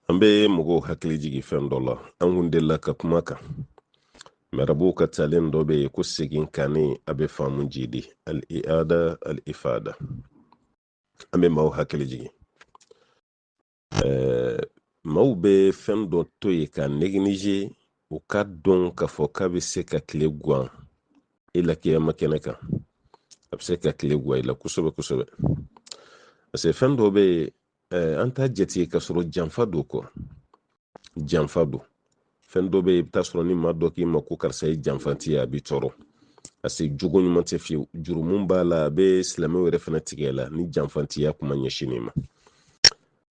An bɛ mɔgɔw hakili jigin fɛn dɔ la, an kun delila ka kuma kan. Mɛ arabuw ka talen dɔ bɛ yen ko segin kanni a bɛ faamu jidi, al i'ada al ifada. An bɛ maaw hakili jigin, maaw bɛ fɛn dɔ to yen ka negilize, u k'a dɔn k'a fɔ k'a bɛ se ka tile gwan i la kiyama kɛnɛ kan. A bɛ se ka tile gwan i la kosɛbɛ kosɛbɛ, parce que fɛn dɔ bɛ yen, an t'a jate k'a sɔrɔ janfa don quoi, janfa don. Fɛn dɔ bɛ yen, i bɛ t'a sɔrɔ ni maa dɔ k'i ma ko karisa ye janfanti ye, a b'i tɔɔrɔ, parce que jogo ɲuman tɛ fiyewu, jurumu b'a la, a bɛ silamɛw yɛrɛ fana tigɛ la ni janfantiya kuma ɲɛsinnen ma.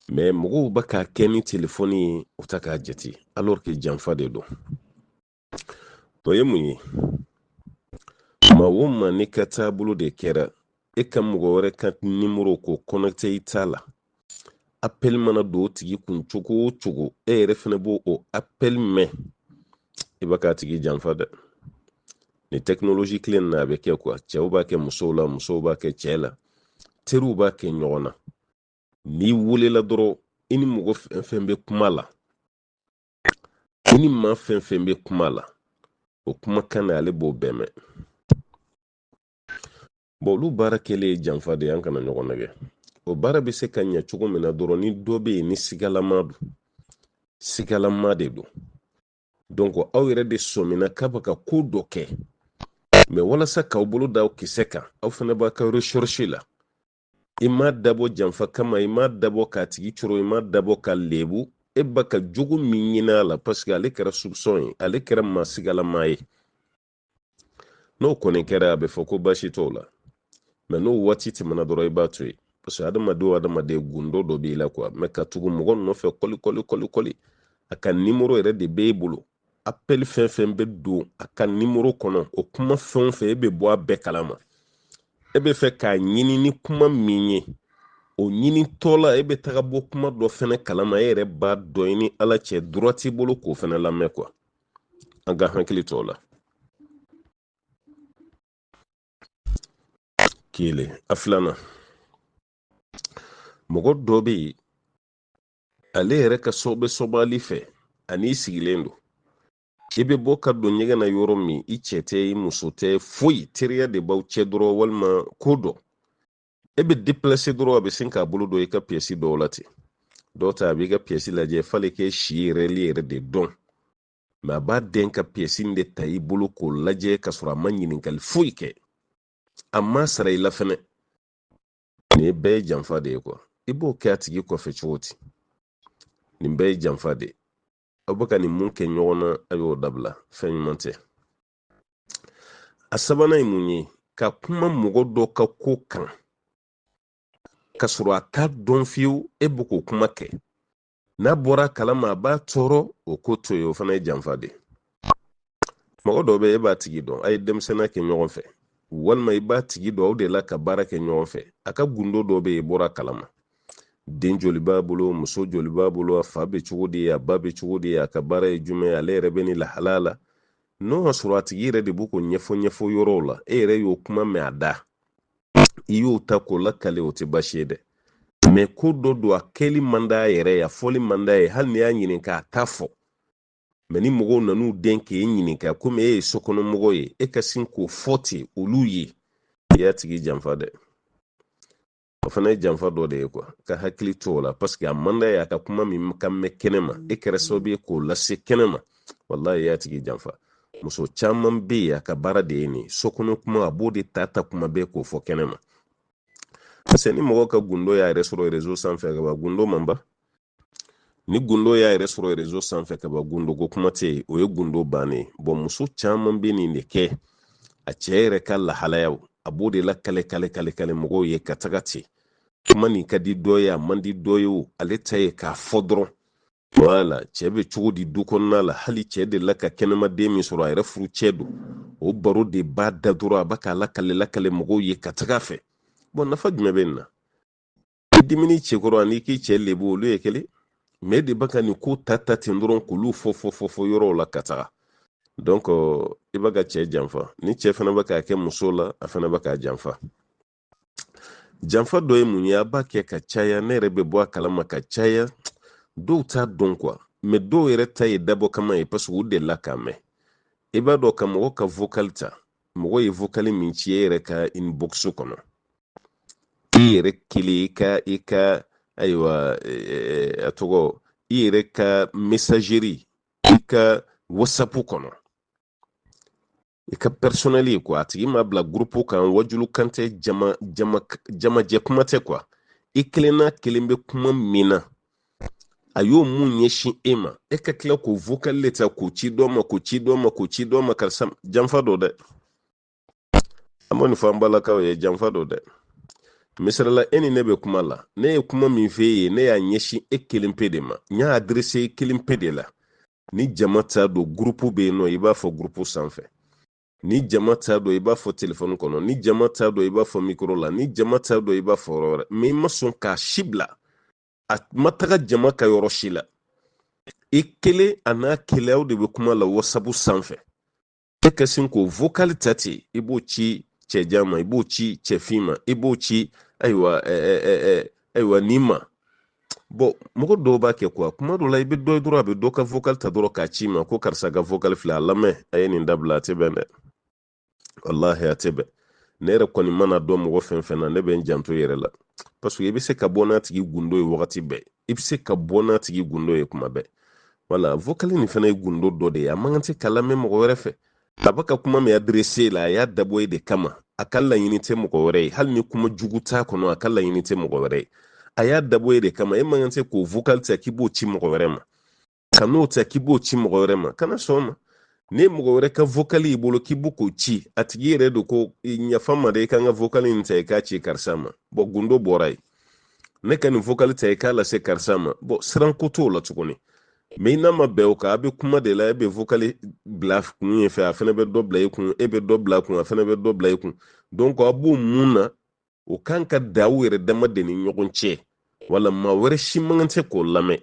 Mɛ mɔgɔw bɛ k'a kɛ ni telefɔni ye, u tɛ k'a jate, alors que janfa de don. O ye mun ye? Maa o maa n'i ka taabolo de kɛra e ka mɔgɔ wɛrɛ ka nimoro k'o connecté i ta la, appel mana don o tigi kun cogo o cogo, e yɛrɛ fana b'o o appel mɛn, i bɛ k'a tigi janfa dɛ. Ni technologie tile na, a bɛ kɛ quoi, cɛw b'a kɛ musow la, musow b'a kɛ cɛ la, teriw b'a kɛ ɲɔgɔn na. N'i welela dɔrɔn, i ni mɔgɔ fɛn fɛn bɛ kuma la, i ni maa fɛn fɛn bɛ kuma la, o kumakan na, ale b'o bɛɛ mɛn. Bɔn, olu baara kɛlen ye janfa de ye, an kana ɲɔgɔn nɛgɛ. O baara bɛ se ka ɲɛ cogo min na dɔrɔn, ni dɔ bɛ yen ni sigalama don, sigalama de don. Donc aw yɛrɛ de sɔmina k'a bɛ ka ko dɔ kɛ, mɛ walasa k'aw bolo da aw kisɛ kan, aw fana b'a ka recherche la. I m'a dabɔ janfa kama, i m'a dabɔ k'a tigi coro, i m'a dabɔ ka lebu, e bɛ ka jogo min ɲini a la, parce que ale kɛra soupçon ye, ale kɛra maa sigalama ye. N'o kɔni kɛra, a bɛ fɔ ko baasi t'o la. Mɛ n'o waati tɛmɛna dɔrɔn, i b'a to yen, parce que adamaden o adamaden, gundo dɔ b'i la quoi. Mɛ ka tugu mɔgɔ nɔfɛ kɔli kɔli kɔli kɔli, a ka nimoro yɛrɛ de b'e bolo, appel fɛn fɛn bɛ don a ka nimoro kɔnɔ, o kuma fɛn o fɛn, e bɛ bɔ a bɛɛ kalama. E bɛ fɛ k'a ɲini ni kuma min ye, o ɲinitɔ la, e bɛ taga bɔ kuma dɔ fɛnɛ kalama, e yɛrɛ b'a dɔn i ni Ala cɛ, droit t'i bolo k'o fɛnɛ lamɛn quoi. An ka hakili to o la. Kelen a filanan, mɔgɔ dɔ bɛ yen, ale yɛrɛ ka sɔbɛ sɔbali fɛ, ani sigilen don, i bɛ bɔ ka don ɲɛgɛn na yɔrɔ min, i cɛ tɛ, i muso tɛ, foyi, teriya de b'aw cɛ dɔrɔn, walima ko dɔ, e bɛ déplacer dɔrɔn, a bɛ sin k'a bolo don i ka piyɛsi dɔw la ten. Dɔw ta, a b'i ka piyɛsi lajɛ f'ale k'e si yɛrɛ yɛrɛ de dɔn, mɛ a b'a den ka piyɛsi de ta i bolo k'o lajɛ, ka sɔrɔ a ma ɲininkali foyi kɛ, a ma sara i la fɛnɛ. Nin bɛɛ ye janfa de ye quoi. I b'o kɛ a tigi kɔfɛ cogo di? Nin bɛɛ ye janfa de ye. Aw bɛ ka nin mun kɛ ɲɔgɔn na, a y'o dabila, fɛn ɲuman tɛ. A sabanan ye mun ye? Ka kuma mɔgɔ dɔ ka ko kan ka sɔrɔ a t'a dɔn fiyewu e bɛ k'o kuma kɛ. N'a bɔra a kalama, a b'a tɔɔrɔ, o ko to yen, o fana ye janfa de ye. Mɔgɔ dɔ bɛ, e b'a tigi dɔn, a ye denmisɛnninya kɛ ɲɔgɔn fɛ, walima i b'a tigi dɔn, aw delila ka baara kɛ ɲɔgɔn fɛ, a ka gundo dɔ bɛ yen, i bɔra a kalama, den joli b'a bolo, muso joli b'a bolo, a fa bɛ cogo di, a ba bɛ cogo di, a ka baara ye jumɛn ye, ale yɛrɛ bɛ nin lahalaya la. N'o y'a sɔrɔ a tigi yɛrɛ de b'o k'o ɲɛfɔ ɲɛfɔ yɔrɔw la, e yɛrɛ y'o kuma mɛn a da, i y'o ta k'o lakale, o tɛ baasi ye dɛ. Mɛ ko dɔ don, a kɛli man d'a yɛrɛ ye, a fɔli man d'a ye, hali n'i y'a ɲininka, a t'a fɔ. Mɛ ni mɔgɔw nan'u den k'e ɲininka, komi e ye sokɔnɔmɔgɔ ye, e ka sin k'o fɔ ten olu ye, i y'a tigi janfa dɛ. O fana ye janfa dɔ de ye quoi. Ka hakili to o la, parce que a man d'a ye a ka kuma min ka mɛn kɛnɛ ma, e kɛra sababu ye k'o lase kɛnɛ ma, walahi i y'a tigi janfa. Muso caman bɛ yen, a ka baara de ye nin so kɔnɔ kuma, a b'o de ta ta kuma bɛɛ k'o fɔ kɛnɛ ma. Parce que ni mɔgɔ ka gundo y'a yɛrɛ sɔrɔ réseau sanfɛ ka ban, gundo man ban. Ni gundo y'a yɛrɛ sɔrɔ réseau sanfɛ ka ban, gundo ko kuma tɛ yen, o ye gundo bannen ye. Bɔn, muso caman bɛ nin de kɛ, a cɛ yɛrɛ ka lahalayaw, a b'o de la kale kale kale kale mɔgɔw ye ka taga ten. Kuma nin ka di dɔ ye, a man di dɔ ye, o ale ta ye k'a fɔ dɔrɔn. Wala cɛ bɛ cogo di du kɔnɔna la, hali cɛ delila ka kɛnɛmaden min sɔrɔ, a yɛrɛ furu cɛ don, o baro de b'a da dɔrɔn, a bɛ k'a lakale lakale mɔgɔw ye ka taga fɛ. Bɔn, nafa jumɛn bɛ nin na? I dimini cɛkɔrɔ ani k'i cɛ lebu, olu ye kelen. Mɛ de bɛ ka nin ko ta ta ten dɔrɔn k'olu fɔ fɔ fɔ fɔ yɔrɔw la ka taga. Donc i bɛ ka cɛ janfa. Ni cɛ fana bɛ k'a kɛ muso la, a fana bɛ k'a janfa. Janfa dɔ ye mun ye? A b'a kɛ ka caya, ne yɛrɛ bɛ bɔ a kalama ka caya. Dɔw t'a dɔn quoi, mais dɔw yɛrɛ ta ye dabɔ kama ye, parce que u delila k'a mɛn. I b'a dɔn ka mɔgɔ ka vocal ta, mɔgɔ ye vocal min ci e yɛrɛ ka inbox kɔnɔ, i yɛrɛ kelen, i ka ayiwa, a tɔgɔ, i yɛrɛ ka messagerie, i ka WhatsApp kɔnɔ, i ka personnel ye quoi. A tigi ma bila groupe kan, wajulu kan tɛ, jama jama jamajɛ kuma tɛ quoi. I kelen n'a kelen bɛ kuma min na, a y'o mun ɲɛsin e ma, e ka tila k'o vocal le ta k'o ci dɔ ma, k'o ci dɔ ma, k'o ci dɔ ma. Karisa, janfa don dɛ. An b'o nin fɔ an balakaw ye, janfa don dɛ. Misali la, e ni ne bɛ kuma la, ne ye kuma min f'e ye, ne y'a ɲɛsin e kelen pe de ma, n y'a adressé e kelen pe de la. Ni jama ta don, groupe bɛ yen nɔ, i b'a fɔ groupe sanfɛ. Ni jama ta don, i b'a fɔ telefɔni kɔnɔ. Ni jama ta don, i b'a fɔ micro la. Ni jama ta don, i b'a fɔ yɔrɔ wɛrɛ. Mais i ma sɔn k'a si bila, a ma taga jama ka yɔrɔ si la. I kelen a n'a kelen, aw de bɛ kuma la WhatsApp sanfɛ. E ka sin k'o vocal ta ten, i b'o ci cɛjan ma, i b'o ci cɛfin ma, i b'o ci, ayiwa, ayiwa, nin ma. Bon, mɔgɔ dɔw b'a kɛ quoi. Kuma dɔ la, i bɛ dɔ ye dɔrɔn, a bɛ dɔ ka vocal ta dɔrɔn k'a ci ma ko karisa ka vocal filɛ, a lamɛn. A ye nin dabila, a tɛ bɛn dɛ, walahi, a tɛ bɛn. Ne yɛrɛ kɔni mana dɔn mɔgɔ fɛn fɛn na, ne bɛ n janto yɛrɛ la, parce que i bɛ se ka bɔ n'a tigi gundo ye wagati bɛɛ, i bɛ se ka bɔ n'a tigi gundo ye kuma bɛɛ. Wala vocal nin fana ye gundo dɔ de ye, a man kan tɛ ka lamɛn mɔgɔ wɛrɛ fɛ. A bɛ ka kuma min adressé la, a y'a dabɔ e de kama, a ka laɲini tɛ mɔgɔ wɛrɛ ye. Hali ni kuma jugu t'a kɔnɔ, a ka laɲini tɛ mɔgɔ wɛrɛ ye, a y'a dabɔ e de kama. E man kan tɛ k'o vocal ta k'i b'o ci mɔgɔ wɛrɛ ma, ka n'o ta k'i b'o ci mɔgɔ wɛrɛ ma. Kana sɔn ma. Ni mɔgɔ wɛrɛ ka vocal y'i bolo k'i b'o k'o ci, a tigi yɛrɛ don ko yafa ma dɛ, i ka n ka vocal in ta i k'a ci karisa ma. Bon, gundo bɔra yen. Ne ka nin vocal ta i k'a lase karisa ma, bon, siranko t'o la tuguni. Mais n'a ma bɛn o kan, a bɛ kuma de la, e bɛ vocal bila kun yen fɛ, a fana bɛ dɔ bila i kun, e bɛ dɔ bila kun, a fana bɛ dɔ bila i kun. Donc a b'o mun na, o kan ka da aw yɛrɛ dama de ni ɲɔgɔn cɛ, wala maa wɛrɛ si man kan tɛ k'o lamɛn.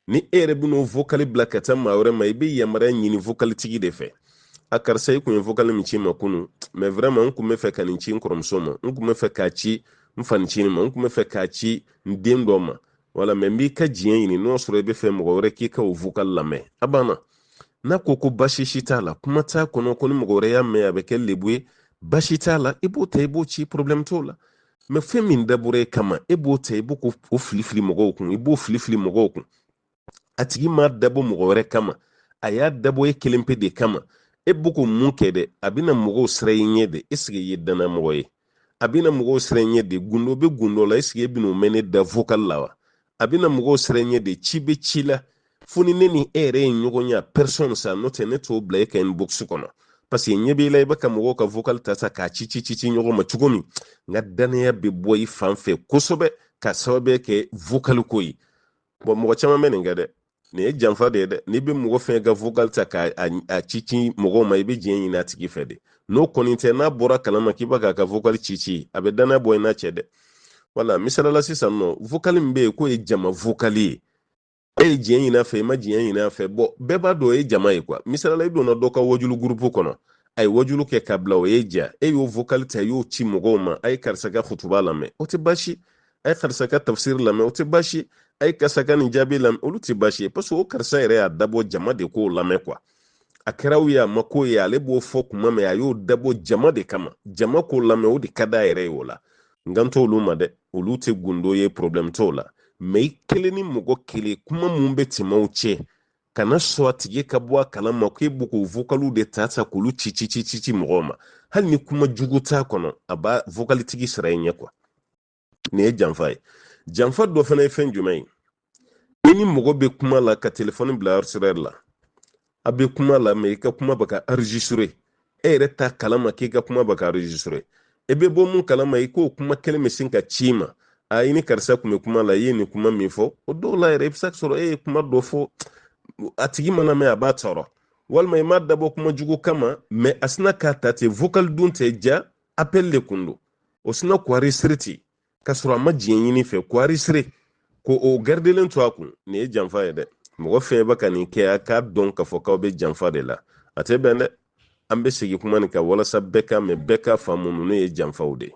Ni e yɛrɛ bɛn'o vocal bila ka taa maa wɛrɛ ma, i bɛ yamaruya ɲini vocal tigi de fɛ. A karisa, i kun ye vocal min ci ma kunun, mais vraiment n kun bɛ fɛ ka nin ci n kɔrɔmuso ma, n kun bɛ fɛ k'a ci n fanicinin ma, n kun bɛ fɛ k'a ci n den dɔ ma, wala, mais n b'i ka diɲɛ ɲini, n'o sɔrɔ i bɛ fɛ mɔgɔ wɛrɛ k'i ka o vocal lamɛn. A banna. N'a ko ko baasi si t'a la, kuma t'a kɔnɔ, ko ni mɔgɔ wɛrɛ y'a mɛn a bɛ kɛ lebu ye, baasi t'a la, i b'o ta i b'o ci, problème t'o la. Mais fɛn min dabɔra e kama, e b'o ta i b'o k'o fili fili mɔgɔw kun, i b'o fili fili mɔgɔw kun. A tigi m'a dabɔ mɔgɔ wɛrɛ kama, a y'a dabɔ e kelen pe de kama. E b'o k'o mun kɛ dɛ? A bɛna mɔgɔw siran i ɲɛ de. Est-ce que i ye danaya ye? A bɛna mɔgɔw siran i ɲɛ de. Gundo bɛ gundo la, est-ce que e bɛn'o mɛn ne da vocal la wa? A bɛna mɔgɔw siran i ɲɛ de. Ci bɛ ci la, fo ni ne ni e yɛrɛ ye ɲɔgɔn ye personne sa, n'o tɛ ne t'o bila e ka inbox kɔnɔ, parce que ɲɛ b'i la, i bɛ ka mɔgɔw ka vocal ta sa k'a ci ci ci ci ɲɔgɔn ma cogo min. N ka danaya bɛ bɔ i fan fɛ kosɛbɛ ka sababu kɛ vocal ko ye. Bon, mɔgɔ caman bɛ nin kɛ dɛ. Nin ye janfa de ye dɛ. N'i bɛ mɔgɔ fɛn ka vocal ta k'a a ci ci mɔgɔw ma, i bɛ diɲɛ ɲini a tigi fɛ de. N'o kɔni tɛ, n'a bɔra kalama k'i b'a k'a ka vocal ci ci, a bɛ danaya bɔ i n'a cɛ dɛ. Wala misalala sisan nɔ, vocal min bɛ yen k'o ye jama vocal ye, e ye diɲɛ ɲini a fɛ, i ma diɲɛ ɲini a fɛ, bon, bɛɛ b'a dɔn o ye jama ye quoi. Misalala, i donna dɔ ka wajulu groupe kɔnɔ, a ye wajulu kɛ ka bila, o ye ja, e y'o vocal ta, i y'o ci mɔgɔw ma: a ye karisa ka kutuba lamɛn, o tɛ baasi. A ye karisa ka tafsiri lamɛn, o tɛ baasi. A ye karisa ka nin jaabi lamɛn, olu tɛ baasi ye, parce que o karisa yɛrɛ y'a dabɔ jama de k'o lamɛn quoi. A kɛra o ye, a ma k'o ye, ale b'o fɔ kuma min, a y'o dabɔ jama de kama, jama k'o lamɛn, o de ka d'a yɛrɛ ye o la. N kan t'olu ma dɛ, olu tɛ gundo ye, problème t'o la. Mais i kelen ni mɔgɔ kelen, kuma mun bɛ tɛmɛ aw cɛ, kana sɔn a tigi ka bɔ a kalama k'e b'o k'o vocaliw de ta ta k'olu ci ci ci ci ci mɔgɔw ma. Hali ni kuma jugu t'a kɔnɔ, a b'a vocal tigi sara i ɲɛ quoi. Nin ye janfa ye. Janfa dɔ fana ye fɛn jumɛn ye? I ni mɔgɔ bɛ kuma la, ka telefɔni bila enregistreur la, a bɛ kuma la, mais i ka kuma bɛ ka enregistrer, e yɛrɛ t'a kalama k'i ka kuma bɛ ka enregistrer. E bɛ bɔ mun kalama? I k'o kuma kelen bɛ sin ka ci i ma: a i ni karisa kun bɛ kuma la, i ye nin kuma min fɔ. O dɔw la yɛrɛ, i bɛ se ka sɔrɔ e ye kuma dɔ fɔ, a tigi mana mɛn, a b'a tɔɔrɔ, walima i m'a dabɔ kuma jugu kama, mais a sina k'a ta ten. Vocal dun tɛ ja, appel de kun don. O sina k'o enregistrer ten, k'a sɔrɔ a ma diɲɛ ɲini fɛ, k'o enregistrer, ko o gardelen to a kun. Nin ye janfa ye dɛ. Mɔgɔ fɛn bɛ ka nin kɛ, a k'a dɔn k'a fɔ k'aw bɛ janfa de la, a tɛ bɛn dɛ. An bɛ segin kuma nin kan walasa bɛɛ ka mɛn, bɛɛ ka faamu, ninnu ye janfaw de ye.